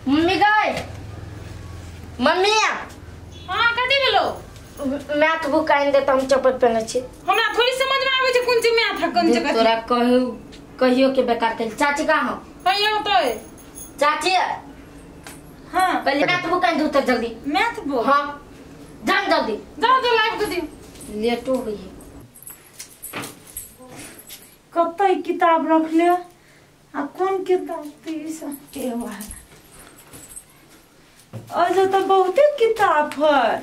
Mummy गए mummy. हां कथी भेलो? मैथ बुक आनि दे त हम चप्पल पहने छी। हमरा थोड़ी समझ में आबै छै कोन चीज मैथ है कोन चीज। तोरा कहू कहियो के बेकार कइल। चाची कहाँ हो? कहियो तो चाची। हां पहले मैथ बुक आनि दू त जल्दी। Math book? हां जान जल्दी जाओ तो लाइव के दी लेटो होई। कतई किताब रख ले आ कोन किताब तीस एवा आज तो बहुते किताब है।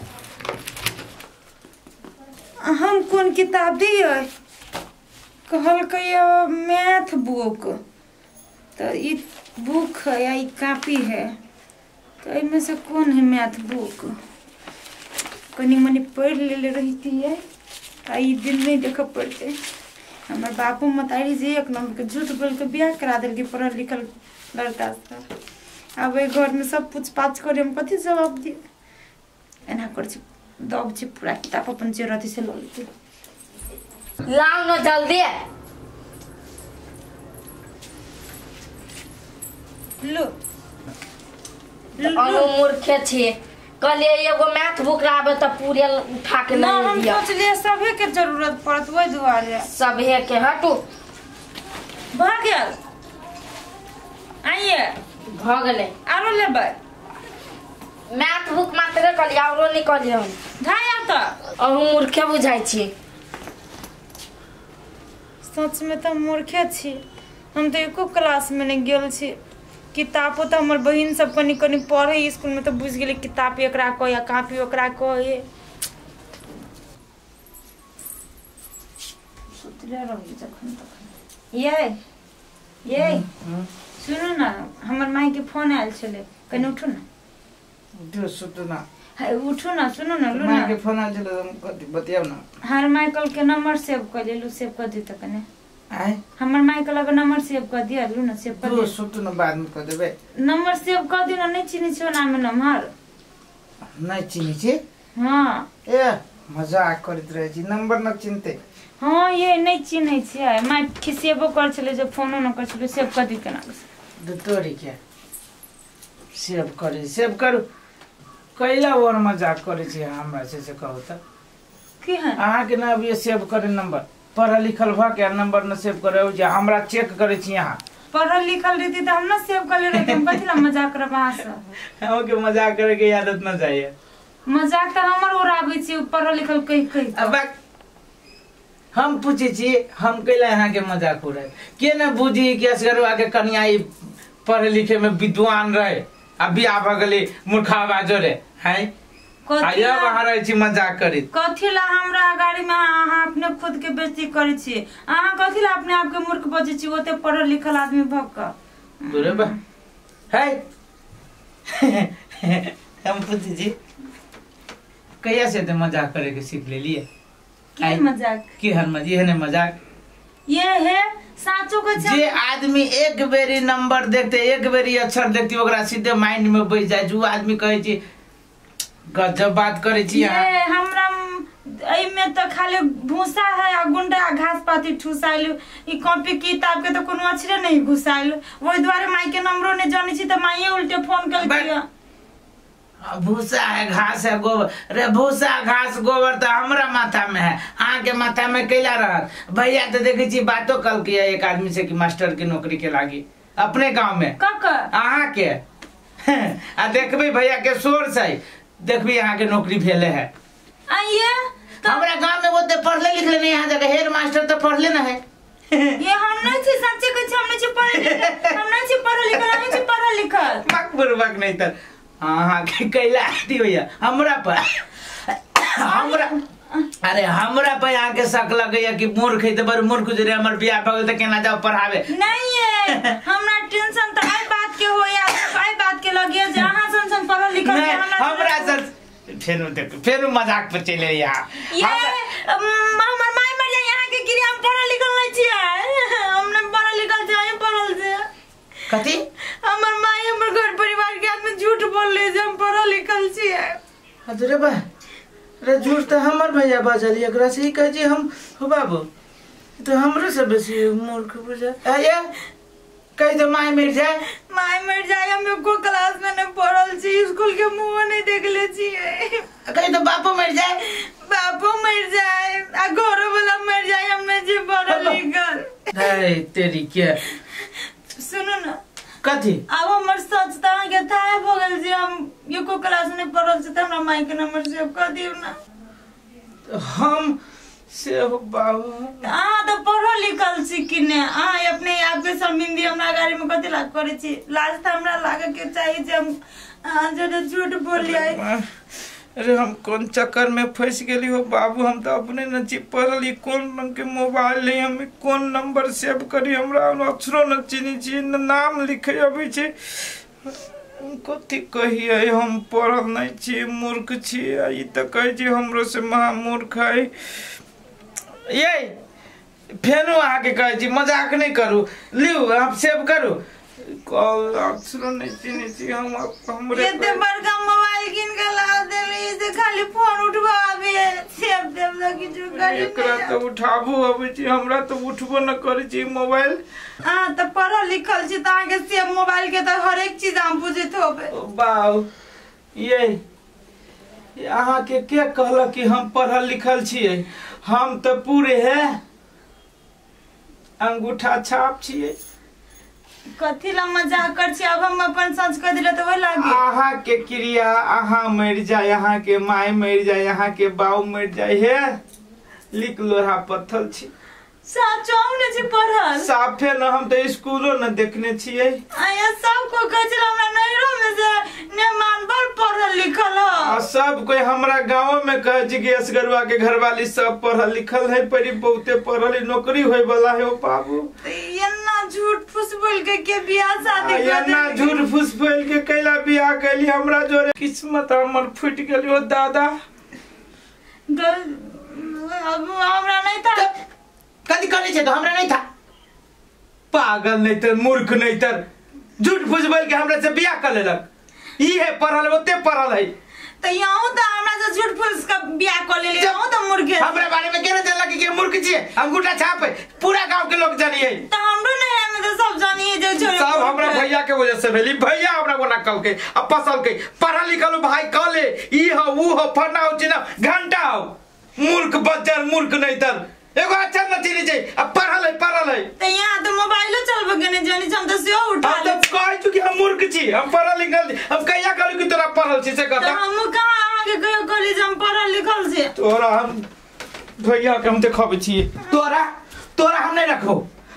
हम कोन किताब दिए? कहलकै मैथ बुक तो ई बुक है या ई कॉपी है तो एहिमे से कोन है मैथ बुक? कनी मनी पढ़ लेले रहती है आ ई दिन नहीं देख पड़ते। हमर बापो मतारी जे एक नंबर के झूठ बोल के ब्याह करा देलकै पढ़ल लिखल लड़का से। अब एहि घर में सब पूछ पाछ करे हम कथी जवाब दिए? एना कर छी दब छी पूरा किताब अपन जे रहती से ल लेती। लाओ न जल्दी। लो अनु मूर्खे छी। कहलिए एगो मैथ बुक लाबे त पूरे उठा के ना नहीं हम लिया। सोचलिए सभे के जरूरत पड़त ओहि दुआरे सभे के। हटू भ गेल। आइए भ गेलै। आरो लेबै? मैथ बुक मात्र कहलिए औरो नहीं कहलिए हम। धाय आउ त अहूँ मूर्खे बुझाइ छी। सच में त मूर्खे छी। हम तो एको क्लास में नहीं गेल छी। किताबो तो हमर बहिन सब कनी कनी पढ़े स्कूल में तो बुझ गेलै किताब एकरा कहे या कॉपी ओकरा कहे। सुतले रही जखन तखन। ये सुनू ना हमर माई के फोन आयल छलै कनी उठू ना। उठू सुतू ना। है उठू ना सुनू ना लू ना। माई के फोन आयल छलै हम कथी बतियाउ ना। हमर माई कल के नंबर सेव कर लेलू सेव कर दी त कने। आय हमर माई के नंबर सेव कर दिया लू ना सेव कर दू सुतू ना बाद में कर देबे। नंबर सेव कर दी ना। नहीं चिन्है छियो नाम नंबर? नहीं चिन्है छी। हां ए मजाक करैत रहै छी नंबर न चिन्हते। हां ये नहीं चिन्है छियै। माई खिसेबो कर छलै जे फोनो न कर छलै सेव कर दी केना दू तोरी के सेव करे सेव करू कैला और मजाक करै छी हमरा से कहू त की है? अहाँ के ना अभी सेव करे नंबर पढ़ल लिखल भ के नंबर न सेव करे जे हमरा चेक करे छी। अहाँ पढ़ल लिखल रहती त हम न सेव कर ले रहती। हम कथि ला मजाक करब अहाँ से? हम के मजाक करे के आदत न चाहिए। मजाक त हमर उड़ाबै छी पढ़ल लिखल कहि कहि। अब हम पूछै छी हम कैला अहाँ के मजाक उड़ाए के न बुझी कि असगरवा के कन्या ई पढ़े लिखे में विद्वान रहे आ बियाह भ गेलै मूर्खा बाजो रे हैं आया बाहर रहै छी मजाक करी। कथि ला हमरा गाड़ी में अहाँ अपने खुद के बेइज्जती करै छी? अहाँ कथि ला अपने आप के मूर्ख बजै छी ओते पढ़ल लिखल आदमी भ के? तोरे बा है हम पूछै छी कहिया से ते मजाक करे के सीख लेलिए? की मजाक? की हर मजी है ने मजाक ये है साचो के जे आदमी एक बेरी नंबर देखते एक बेरी अक्षर देखते ओकरा सीधे माइंड में बैठ जाय। जो आदमी कहै छी गजब बात करै छी। ये हमरा एहि में त खाली भूसा है आ गुंडा घास पाती ठुसाइल। ई कॉपी किताब के त कोनो अक्षरे नहीं घुसाइल। ओहि दुआरे माई के नंबरो नहीं जानै छी त माईए उल्टे फोन केलकै। भूसा है घास है गोबर रे भूसा घास गोबर तो हमरा माथा में है अहाँ के माथा में कैला रहत? भैया तो देखे छी बातो कल के एक आदमी से कि मास्टर के नौकरी के लागी अपने गांव में अहाँ के आ देखबे भैया के शोर से देखबे अहाँ के नौकरी भेले है। आइए हमरा गांव में ओते पढ़ले लिखले नहीं यहाँ जगह हेड मास्टर तो पढ़ले न है। ये हम नहीं छी सच्चे कहै छी हम नहीं छी पढ़ल लिखल हम नहीं छी पढ़ल लिखल हम नहीं छी पढ़ल लिखल। बक बुरबक नहीं त हाँ के कैला आती भैया हमरा पर हमरा अरे हमरा पर यहाँ के शक लगैया कि मूर्ख है त बड़ मूर्ख जे हमर बियाह भ गेल त केना जाओ पढ़ावे। नहीं ये हमरा टेंशन त एहि बात के होया एहि बात के लगिया जे अहाँ सन सन पढ़ल लिखल हमरा सन फेरू देख फेरू मजाक पर चले यहाँ। ये हमर माय मर जाय यहाँ के गिरी हम पढ़ल लिखल नहीं छियै। हम नहीं पढ़ल लिखल छियै हम पढ़ल छियै। कथी? हमर माय हमर घर परिवार के आदमी झूठ बोलले जे हम पढ़ल लिखल छियै। अरे बा रे झूठ त हमर भैया बाजल एकरा से ही कहै छी हम हो बाबू तो हमरो से बेसी मूर्ख बुझा। आया कहि दे my मर जाए। My मर जाए, हम एको क्लास में नहीं पढ़ल छी, स्कूल के मुंह नहीं देखले छी। कहि दे बापो मर जाए। बापो मर जाए आ घरो वाला मर जाए, हम नहीं छी पढ़ल लिखल। अरे तेरी के सुनो ना कथी अब हमर सच त अहाँ के थाह भ गेल जे हम एको क्लास नहीं पढ़ल छी त हमरा माई के नंबर सेव कर दियौ ना। हम सेव बाबू अहाँ त पढ़ल लिखल छी कि ने? अहाँ अपने आप के शर्मिंदी हमरा गाड़ी में कथी लाग करै छी? लाज त हमरा लागे के चाही जे हम अहाँ जे झूठ बोलियै। अरे हम कौन चक्कर में फंस गेली हो बाबू, हम तो अपने न छी पढ़ल, कौन रंग के मोबाइल है, हम कौन नंबर सेव करी, हमरा अक्षरो न चिन्है छी न नाम लिखे अबै छै। कथी कहियै, हम पढ़ल नहीं छी, मूर्ख छी। ई तऽ कहै छी हमरो से महामूर्ख है। ये फेनो अहाँके कहै छी मजाक नहीं करू, लिउ आप सेव करू। कॉल अक्षरो नहीं चिन्है छी हम। हमरे एते बड़का मोबाइल किन के ला देली से खाली फोन उठबाबे सेव देव ल किछु करी। एकरा त उठाबू अबै छी, हमरा त उठबो न करै छी मोबाइल। अहाँ त पढ़ल लिखल छी त अहाँ के सेव मोबाइल के त हरेक चीज हम बुझैत होबे। बाउ ये अहाँ के कहलक कि हम पढ़ल लिखल छियै? हम त पूरे है अंगूठा छाप छियै। कथी ला मजाक कर छी? अब हम अपन सच कह दिले त ओहि लागे। अहाँ के क्रिया अहाँ मर जाए, अहाँ के my मर जाए, अहाँ के बाऊ मर जाए, हे लिख लोहा पत्थर छी। साचो ने छी पढ़ल? साफे न, हम त स्कूलो न देखने छियै। आया सब को कहै छल हमरा नैहरो में से नेमान बड़ पढ़ल लिखल ह। आ सब कोई हमरा गांव में कहै छै कि असगरुआ के घरवाली सब पढ़ल लिखल है, परी बहुते पढ़ल, नौकरी होय वाला है। ओ बाबू एना झूठ फूस बोल के बियाह शादी कर एना झूठ फूस बोल के कैला बियाह कैली हमरा जोरे किस्मत हमर फूट गेल। ओ दादा अब हमरा नहीं था। कथी कहने छै तो हमरा नहीं था। पागल नहीं तर मूर्ख नहीं तर झूठ फूस बोल के हमरा से बियाह कर लेलक। ई है पढ़ल ओते पढ़ल है त यहूं त हमरा से झूठ फूस के बियाह कर लेली, यहूं त मूर्ख है। हमरा बारे में केना जानलक कि मूर्ख छियै? अंगूठा छाप है, पूरा गांव के लोग जानिए। त हमरो नहीं है, में त सब जानिए जे छोरे सब हमरा भैया के वजह से भेली। भैया हमरा कोना कहलकै आ फसलकै पढ़ल लिखल भाई कहले ई ह ऊ ह फरना हो चिना घंटा हो मूर्ख बज्जर मूर्ख नहीं तर एगो अच्छा न चिन्है छै आ पढ़ल है पढ़ल है। त यहाँ त मोबाइलो चलबे के नहीं जानी, हम त सेहो उठा हम त कहै छु कि हम मूर्ख छी, हम पढ़ल लिखल छी। हम कहिया कहलु कि तोरा पढ़ल छी से कहता? त हम कहाँ अहाँ के कहियो कहली जे हम पढ़ल लिखल छी? तोरा हम भैया के हम देखबै छी। तोरा तोरा हम नहीं रखो,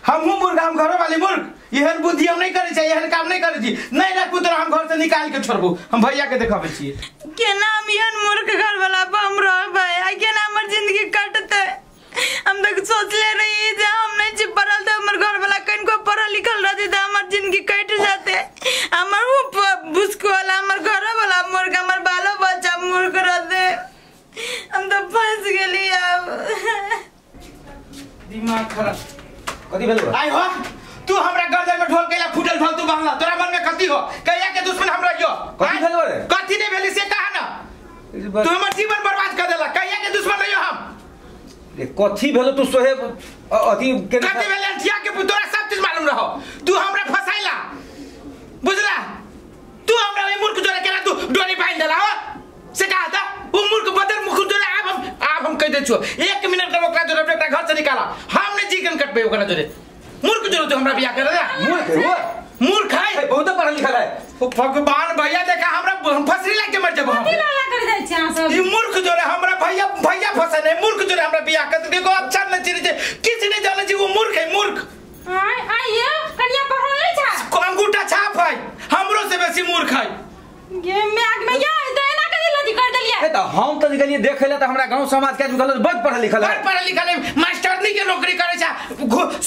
हमहू मूर्ख, हम घरो वाली मूर्ख। एहन बुद्धि हम नहीं करै छी, एहन काम नहीं करै छी। नहीं रखू तोरा हम घर से निकाल के छोड़बू। हम भैया के देखबै छी। केना हम एहन मूर्ख घर वाला पर हम रहबै आ केना हमर जिंदगी कटतै? हम तो सोचले रही जे हम नहीं छी पढ़ल त हमर घर वाला कनको पढ़ल लिखल रहते त हमर जिंदगी कट जाते। हमर वो बुस्को वाला हमर घर वाला मूर्ख, हमर बालो बच्चा मूर्ख रहते। हम तो फंस गेली। अब दिमाग खराब कथी भेल? आई हो तू हमरा गर्दन में ढोल कैला फूटल फालतू बांधला, तोरा मन में कथी हो? कहिया के दुश्मन हमरा यो कथी भेल रे? कथी नहीं भेली से कहा ना, तू हमर जीवन बर्बाद कर देला। कहिया के दुश्मन रहियो हम? कथी भेलो तू सोहे अथी कथी भेल? अंठिया के तोरा सब चीज मालूम रहो। तू हमरा फसाइला बुझला, तू हमरा ओइ मूर्ख जोरे केना तू डोरी बांध देला हो से कहा था? उ मूर्ख बदल मुख जोरे आब हम कह दे छु 1 मिनट में ओकरा जोरे ओकरा घर से निकाला। हम नहीं जीवन कटबे ओकरा जोरे। मूर्ख जोरे तू हमरा बियाह कर देला। मूर्ख है वो, मूर्ख है, बहुत पढ़ल लिखल है। ओ भगवान भैया देखा हमरा हम फसरी लाग के मर जब हम। कथी लाला कर जाय छै अहाँ सब? ई मूर्ख जोरे हमरा भैया भैया फसन है, मूर्ख जोरे हमरा बियाह कर देलकै। अच्छा न चिन्है छै, किछ नहीं जानै छै, वो मूर्ख है मूर्ख। आय आय ये कनिया पढ़ल नहीं छै, अंगूठा छाप है, हमरो से बेसी मूर्ख है। गे मैग में या त एना कथी लथी कर देलियै? ए त हम त गेलियै देखै ला त हमरा गांव समाज के आदमी कहलक बड़ पढ़ल लिखल है। बड़ पढ़ल लिखल है, मास्टरनी के नौकरी करै छै,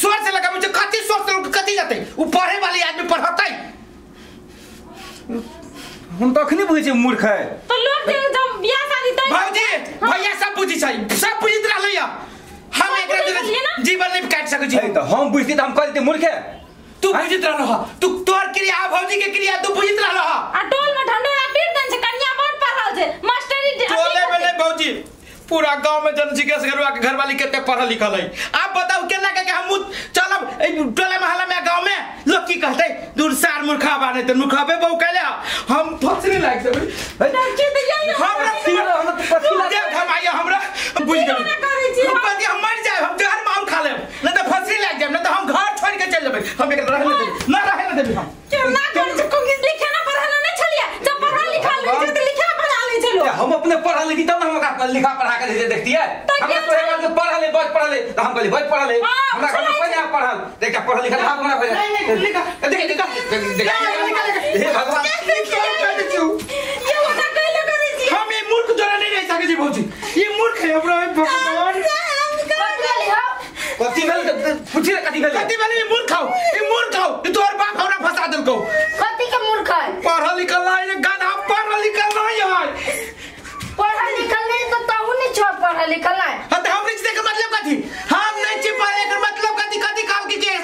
स्वर से लगाबै छै, कथी स्वर से कथी जतै? उ पढ़े वाली आदमी पढ़तै। हम त अखनी बुझै छी मूर्ख है। त लोग जे जब बियाह शादी तय भौजी भैया सब बुझै छै, सब बुझित रहलै हम एकरा जीवन नहीं काटि सकै छी। त हम बुझती त हम कह देती मूर्ख है। तू बुझित रहल ह, तू तोर क्रिया भौजी के क्रिया तू बुझित रहल ह। आ टोल में ढंढोरा पीट देन छै कन्या बड़ पढ़ल छै मास्टरी टोले में नहीं भौजी, पूरा गांव में जन जिज्ञास गरुआ के घरवाली कते पढ़ल लिखल है। आप बताओ केना के हम चलब रहब ए टोला मोहल्ला में गांव में लोग की कहते दूर सार मूर्खा बाने त मूर्खाबे बहु कहले हम फसरी लाग जेबै हमरा देख हम आइए हमरा बुझ गेल हम कहती हम मर जाए हम जहर मार खा लेब नहीं त फसरी लाग जाब नहीं त हम घर छोड़ के चल जेबै हम एकरा रहे न देबै ना रहे न देबै हम ना कर चुको लिखे ना पढ़ल नहीं छलिया जब पढ़ल लिखल रहे छै त लिखा पढ़ा ले छलो हम अपने पढ़ल लिखी तब ना हम ओकरा लिखा पढ़ा के दे देखती है हमरा तोरे बात के पढ़ल है बहुत पढ़ल है त हम कहली बहुत पढ़ल है हमरा घर में कोई नहीं पढ़ल देखा पढ़ल लिखल हम हमरा नहीं नहीं लिखा देख लिखा देख हे भगवान ये ओना कहले करै छी हम ई मूर्ख जोरा नहीं रह सके छी भौजी ई मूर्ख है हमरा भगवान कथी भेल पूछी रे कथी भेल कथी भेल ई मूर्ख हौ ई मूर्ख हौ ई तोहर बाप हमरा फंसा देलकौ कथी के मूर्ख है पढ़ल लिखल नहीं गधा पढ़ल लिखल नहीं है पढ़ल लिखल नहीं तो तहु नहीं छोड़ पढ़ल लिखल नहीं हां त हम रिश्ते के मतलब कथी हम नहीं छी पढ़े एकर मतलब कथी कथी काल की के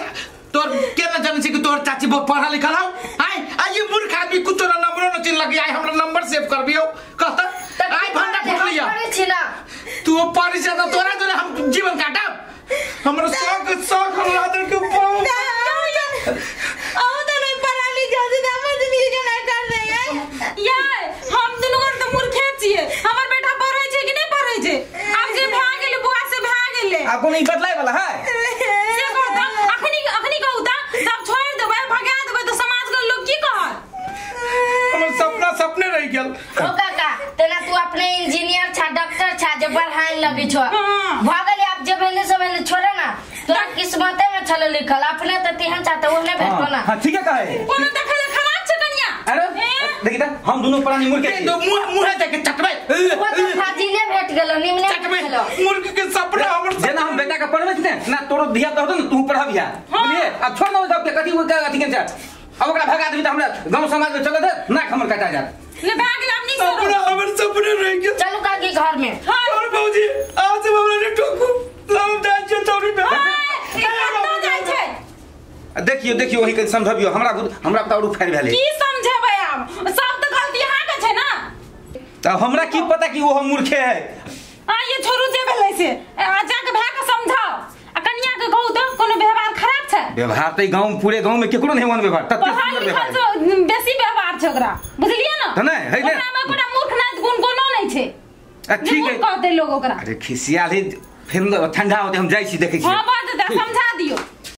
तोर के न जान छी कि तोर चाची बहुत पढ़ल लिखल हौ आइ आ ई मूर्ख आदमी कुछ तोरा नंबरो न चिन्ह लगी आइ हमरा नंबर सेव करबियौ कहत आइ भंडा फुटलिया पढ़ै छी ना तू पढ़ै छ त तोरा जोरे हम जीवन काटब हमरो शौक शौक हमरा दर के पाऊ आओ तो नहीं पढ़ा लिखा से तो हमर जिंदगी के ना कर रहे हैं यार हम दुनू गोर त मूर्खे छियै हमर बेटा पढ़ै छै कि नहीं पढ़ै छै आब जे भए गेलै बुआ से भए गेलै आ कोनो ई बदलाय वाला है से कहू त अखनी अखनी कहू त सब छोड़ देबै भगा देबै त समाज के लोग की कहत हमर सपना सपने रह गेल ओ काका तेना तू अपने इंजीनियर छा डॉक्टर छा जे पढ़ाई लगी छो भ गेलै आब जे भेलै से भेलै छोड़े ना तोरा किस्मते में छलो लिखल अपने त तेहन छा त ओहने भेटो ना हां ठीक है कहे कोनो देखै ले खराब छै कनिया अरे देखी त हम दोनों प्राणी मूर्ख के मुंह मुंह जाके चटबै वो तो फाजिले भेट गेलो निमने चटबै भेट गेलो मूर्ख के सपना हमर जेना हम बेटा के पढ़बै छी ने ना तोरो धिया त होतो ने तू पढ़बिया बुझलिए अब छोड़ ना ओइ के कथी ओइ अथी के छै अब ओकरा भगा देबी त हमरा गांव समाज में चलत है नाक हमर कटा जात ले भए गेलै आब नीक से सपना हमर सपने रह गेल चलू काकी घर में हां और भौजी आज हम हमरा ने टोकू हम जाइ छियै चौरी पे कतौ जाइ छै देखियो देखियो वही के समझबियो हमरा हमरा त और फायर भेलै की समझेबै आब सब त गलती अहाँ के छै ना त हमरा की पता कि वो मूर्खे है आ ये छोड़ू जे भेलै से आ जाके भाय के समझाओ आ कनिया के कहू त कोनो व्यवहार खराब छै व्यवहार त गांव पूरे गांव में केकरो नहीं वन व्यवहार तते पढ़ल सुंदर लिखल व्यवहार छै बेसी व्यवहार छै ओकरा बुझलियै ना त नहीं है ने ओकरा में कोनो मूर्ख नहीं गुण कोनो नहीं छै आ जे ठीक है मूर्ख कहतै लोग ओकरा अरे खिसियाल है फिर ठंडा होते हम जाइ छी देखै छी हां बात त समझा दियो